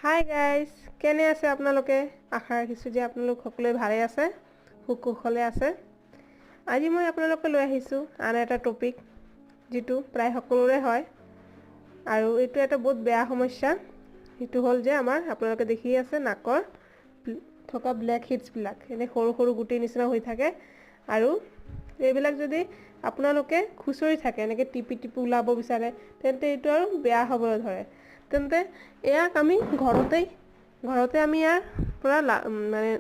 Hi guys, কেনে আছে আপোনালোকে? আশা ৰাখিছোঁ যে আপোনালোক সকলোৱে ভালে আছে, সুকুশলে আছে। আজি মই আপোনালোকে লৈ আহিছোঁ আন এটা টপিক, যিটো প্ৰায় সকলোৰে হয় আৰু এইটো এটা বহুত বেয়া সমস্যা। সেইটো হ'ল যে আমাৰ আপোনালোকে দেখি আছে নাকৰ থকা ব্লেক হিটছবিলাক এনে সৰু সৰু গুটিৰ নিচিনা হৈ থাকে আৰু এইবিলাক যদি আপোনালোকে খুচৰি থাকে, এনেকৈ টিপি টিপি ওলাব বিচাৰে, তেন্তে এইটো আৰু বেয়া হ'বলৈ ধৰে। তেন্তে ইয়াক আমি ঘৰতে আমি ইয়াৰ পৰা মানে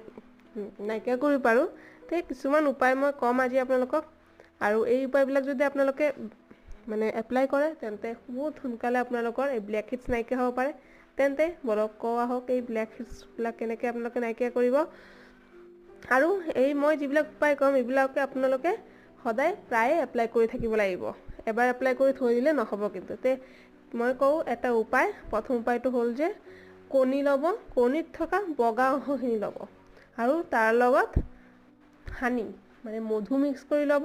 নাইকিয়া কৰিব পাৰোঁ। তে কিছুমান উপায় মই ক'ম আজি আপোনালোকক আৰু এই উপায়বিলাক যদি আপোনালোকে মানে এপ্লাই কৰে, তেন্তে বহুত সোনকালে আপোনালোকৰ এই ব্লেক হিটছ নাইকিয়া হ'ব পাৰে। তেন্তে বলক কওঁ আহক এই ব্লেক হিটছবিলাক কেনেকৈ আপোনালোকে নাইকিয়া কৰিব। আৰু এই মই যিবিলাক উপায় ক'ম এইবিলাকে আপোনালোকে সদায় প্ৰায়ে এপ্লাই কৰি থাকিব লাগিব, এবাৰ এপ্লাই কৰি থৈ দিলে নহ'ব কিন্তু। তে মই কওঁ এটা উপায়। প্ৰথম উপায়টো হ'ল যে কণী ল'ব, কণীত থকা বগা অংশখিনি ল'ব আৰু তাৰ লগত হানি মানে মধু মিক্স কৰি ল'ব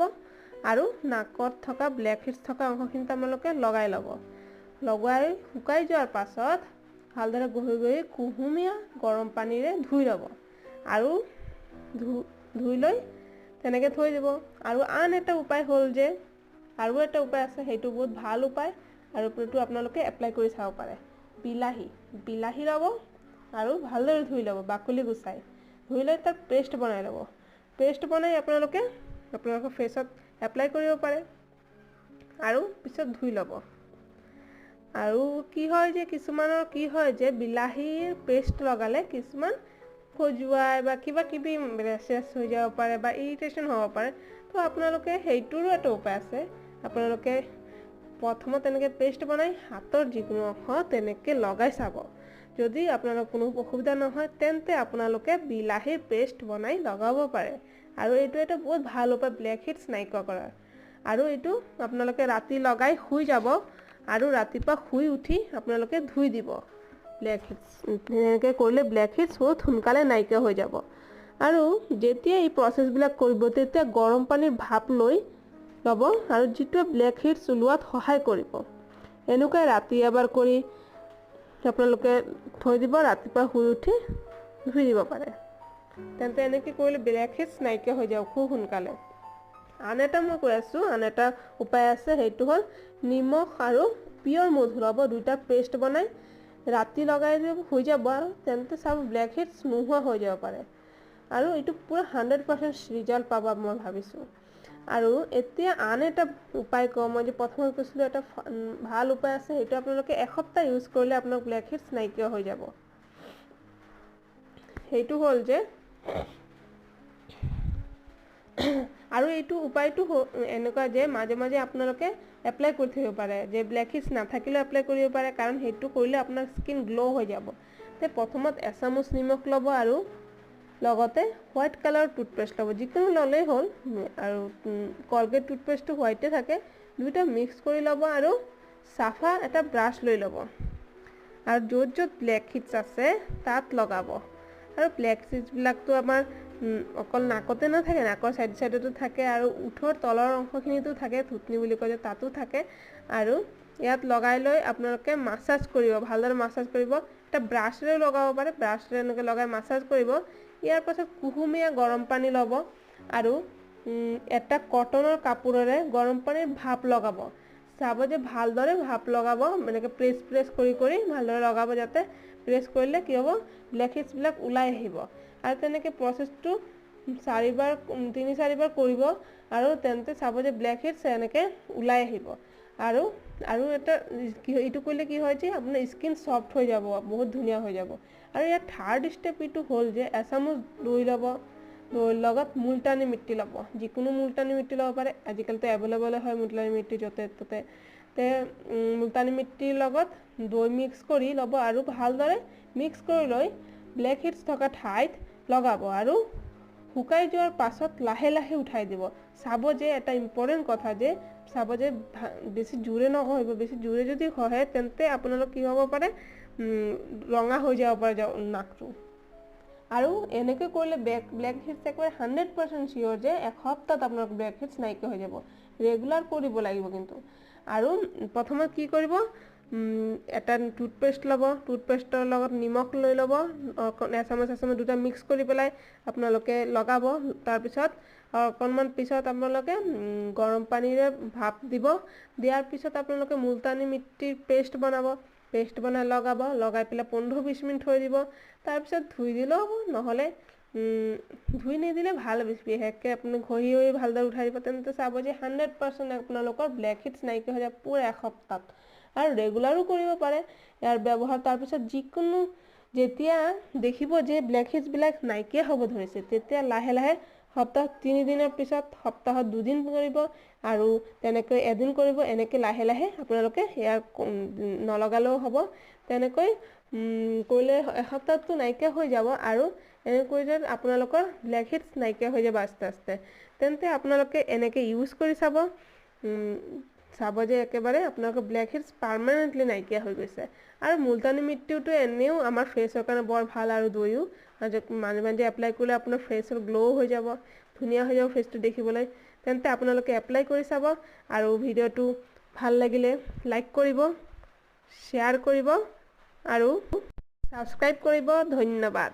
আৰু নাকত থকা ব্লেক হিটছ থকা অংশখিনিত আপোনালোকে লগাই ল'ব। লগাই শুকাই যোৱাৰ পাছত ভালদৰে ঘঁহি ঘঁহি কুহুমীয়া গৰম পানীৰে ধুই ল'ব আৰু ধুই লৈ তেনেকৈ থৈ দিব। আৰু আন এটা উপায় হ'ল যে আৰু এটা উপায় আছে, সেইটো বহুত ভাল উপায় আৰু এইটো আপোনালোকে এপ্লাই কৰি চাব পাৰে। বিলাহী ল'ব আৰু ভালদৰে ধুই ল'ব, বাকলি গুচাই ধুই লৈ তাৰ পেষ্ট বনাই ল'ব। পেষ্ট বনাই আপোনালোকে আপোনালোকৰ ফেচত এপ্লাই কৰিব পাৰে আৰু পিছত ধুই ল'ব। আৰু কি হয় যে কিছুমানৰ কি হয় যে বিলাহীৰ পেষ্ট লগালে কিছুমান খজুৱাই বা কিবা কিবি ৰেচেছ হৈ যাব পাৰে বা ইৰিটেশ্যন হ'ব পাৰে। তো আপোনালোকে সেইটোৰো এটা উপায় আছে। আপোনালোকে প্ৰথমত তেনেকৈ পেষ্ট বনাই হাতৰ যিকোনো অংশ তেনেকৈ লগাই চাব। যদি আপোনালোকৰ কোনো অসুবিধা নহয়, তেন্তে আপোনালোকে বিলাহীৰ পেষ্ট বনাই লগাব পাৰে আৰু এইটো এটা বহুত ভাল উপায় ব্লেক হিটছ নাইকিয়া কৰাৰ। আৰু এইটো আপোনালোকে ৰাতি লগাই শুই যাব আৰু ৰাতিপুৱা শুই উঠি আপোনালোকে ধুই দিব। ব্লেক হিটছ তেনেকৈ কৰিলে ব্লেক হিটছ বহুত সোনকালে নাইকিয়া হৈ যাব। আৰু যেতিয়া এই প্ৰচেছবিলাক কৰিব, তেতিয়া গৰম পানীৰ ভাপ লৈ ল'ব আৰু যিটোৱে ব্লেক হিটছ ওলোৱাত সহায় কৰিব। এনেকুৱাই ৰাতি এবাৰ কৰি আপোনালোকে থৈ দিব, ৰাতিপুৱা শুই উঠি ধুই দিব পাৰে। তেন্তে এনেকৈ কৰিলে ব্লেক হিটছ নাইকিয়া হৈ যাব খুব সোনকালে। আন এটা মই কৈ আছোঁ, আন এটা উপায় আছে, সেইটো হ'ল নিমখ আৰু পিয়ৰ মধু ল'ব, দুইটা পেষ্ট বনাই ৰাতি লগাই দিব, শুই যাব আৰু তেন্তে চাব ব্লেক হিটছ নোহোৱা হৈ যাব পাৰে। আৰু এইটো পূৰা 100% ৰিজাল্ট পাব মই ভাবিছোঁ। আৰু এতিয়া আন এটা উপায় কওঁ, মই যে প্ৰথমত কৈছিলোঁ এটা ভাল উপায় আছে, সেইটো আপোনালোকে এসপ্তাহ ইউজ কৰিলে আপোনাৰ ব্লেক হিটছ নাইকিয়া হৈ যাব। সেইটো হ'ল যে আৰু এইটো উপায়টো এনেকুৱা যে মাজে মাজে আপোনালোকে এপ্লাই কৰি থাকিব পাৰে, যে ব্লেক হিটছ নাথাকিলেও এপ্লাই কৰিব পাৰে, কাৰণ সেইটো কৰিলে আপোনাৰ স্কিন গ্ল' হৈ যাব। তে প্ৰথমত এচামুচ নিমখ ল'ব আৰু লগতে হোৱাইট কালাৰৰ টুথপেষ্ট ল'ব, যিকোনো ল'লেই হ'ল। আৰু কলগেট টুথপেষ্টটো হোৱাইটে থাকে, দুয়োটা মিক্স কৰি ল'ব আৰু চাফা এটা ব্ৰাছ লৈ ল'ব আৰু য'ত য'ত ব্লেক হিটছ আছে তাত লগাব। আৰু ব্লেক হিটছবিলাকতো আমাৰ অকল নাকতে নাথাকে, নাকৰ চাইড চাইডতো থাকে আৰু ওঠৰ তলৰ অংশখিনিতো থাকে, থুতনি বুলি কয় যে তাতো থাকে। আৰু ইয়াত লগাই লৈ আপোনালোকে মাছাজ কৰিব, ভালদৰে মাছাজ কৰিব। এটা ব্ৰাছেৰেও লগাব পাৰে, ব্ৰাছেৰে এনেকৈ লগাই মাছাজ কৰিব। ইয়াৰ পাছত কুহুমীয়া গৰম পানী ল'ব আৰু এটা কটনৰ কাপোৰেৰে গৰম পানীৰ ভাপ লগাব। চাব যে ভালদৰে ভাপ লগাব, এনেকৈ প্ৰেছ প্ৰেছ কৰি কৰি ভালদৰে লগাব, যাতে প্ৰেছ কৰিলে কি হ'ব ব্লেক হিটছবিলাক ওলাই আহিব। আৰু তেনেকৈ প্ৰচেছটো চাৰিবাৰ, তিনি চাৰিবাৰ কৰিব আৰু তেন্তে চাব যে ব্লেক হিটছ এনেকৈ ওলাই আহিব। আৰু আৰু এটা কি এইটো কৰিলে কি হয় যে আপোনাৰ স্কিন ছফ্ট হৈ যাব, বহুত ধুনীয়া হৈ যাব। আৰু ইয়াৰ থাৰ্ড ষ্টেপ এইটো হ'ল যে এচামুচ দৈ ল'ব, দৈৰ লগত মুলতানি মিট্টি ল'ব, যিকোনো মুলতানি মিট্টি ল'ব পাৰে, আজিকালিতো এভেইলেবল হয় মুলতানি মিট্টি য'তে ত'তে। তে মুলতানি মিট্টিৰ লগত দৈ মিক্স কৰি ল'ব আৰু ভালদৰে মিক্স কৰি লৈ ব্লেক হিটছ থকা ঠাইত লগাব আৰু শুকাই যোৱাৰ পাছত লাহে লাহে উঠাই দিব। চাব যে এটা ইম্পৰ্টেণ্ট কথা যে চাব যে বেছি জোৰে নঘঁহিব, বেছি জোৰে যদি ঘঁহে তেন্তে আপোনালোক কি হ'ব পাৰে, ৰঙা হৈ যাব পাৰে নাকটো। আৰু এনেকৈ কৰিলে ব্লেক হিটছ একেবাৰে 100% চিয়'ৰ যে এসপ্তাহত আপোনাৰ ব্লেক হিটছ নাইকিয়া হৈ যাব। ৰেগুলাৰ কৰিব লাগিব কিন্তু। আৰু প্ৰথমত কি কৰিব, এটা টুথপেষ্ট ল'ব, টুথপেষ্টৰ লগত নিমখ লৈ ল'ব, এচামুচ এচামুচ দুটা মিক্স কৰি পেলাই আপোনালোকে লগাব। তাৰপিছত অকণমান পিছত আপোনালোকে গৰম পানীৰে ভাপ দিব। দিয়াৰ পিছত আপোনালোকে মুলতানী মিট্টিৰ পেষ্ট বনাব, পেষ্ট বনাই লগাব, লগাই পেলাই 15-20 মিনিট থৈ দিব। তাৰপিছত ধুই দিলেও হ'ব, নহ'লে ধুই নিদিলে ভাল। বিশেষকৈ আপুনি ঘঁহি ঘঁহি ভালদৰে উঠাই দিব। তেন্তে চাব যে 100% আপোনালোকৰ ব্লেক হেডছ নাইকিয়া হৈ যাব পূৰা এসপ্তাহত, আৰু ৰেগুলাৰো কৰিব পাৰে ইয়াৰ ব্যৱহাৰ। তাৰপিছত যিকোনো যেতিয়া দেখিব যে ব্লেক হেডছবিলাক নাইকিয়া হ'ব ধৰিছে, তেতিয়া লাহে লাহে সপ্তাহত 3 দিনৰ পিছত সপ্তাহত দুদিন কৰিব আৰু তেনেকৈ এদিন কৰিব। এনেকৈ লাহে লাহে আপোনালোকে ইয়াৰ নলগালেও হ'ব। তেনেকৈ কৰিলে এসপ্তাহটো নাইকিয়া হৈ যাব আৰু এনেকৈ কৰিলে আপোনালোকৰ ব্লেক হেডছ নাইকিয়া হৈ যাব আস্তে আস্তে। তেন্তে আপোনালোকে এনেকৈ ইউজ কৰি চাব, চাব যে একেবাৰে আপোনালোকৰ ব্লেক হেডছ পাৰ্মানেণ্টলি নাইকিয়া হৈ গৈছে। আৰু মুলতানী মিট্টিটো এনেও আমাৰ ফেচৰ কাৰণে বৰ ভাল আৰু দৈও মাজে মাজে এপ্লাই কৰিলে আপোনাৰ ফেচৰ গ্ল' হৈ যাব, ধুনীয়া হৈ যাব ফেচটো দেখিবলৈ। তেন্তে আপোনালোকে এপ্লাই কৰি চাব আৰু ভিডিঅ'টো ভাল লাগিলে লাইক কৰিব, শ্বেয়াৰ কৰিব আৰু ছাবস্ক্ৰাইব কৰিব। ধন্যবাদ।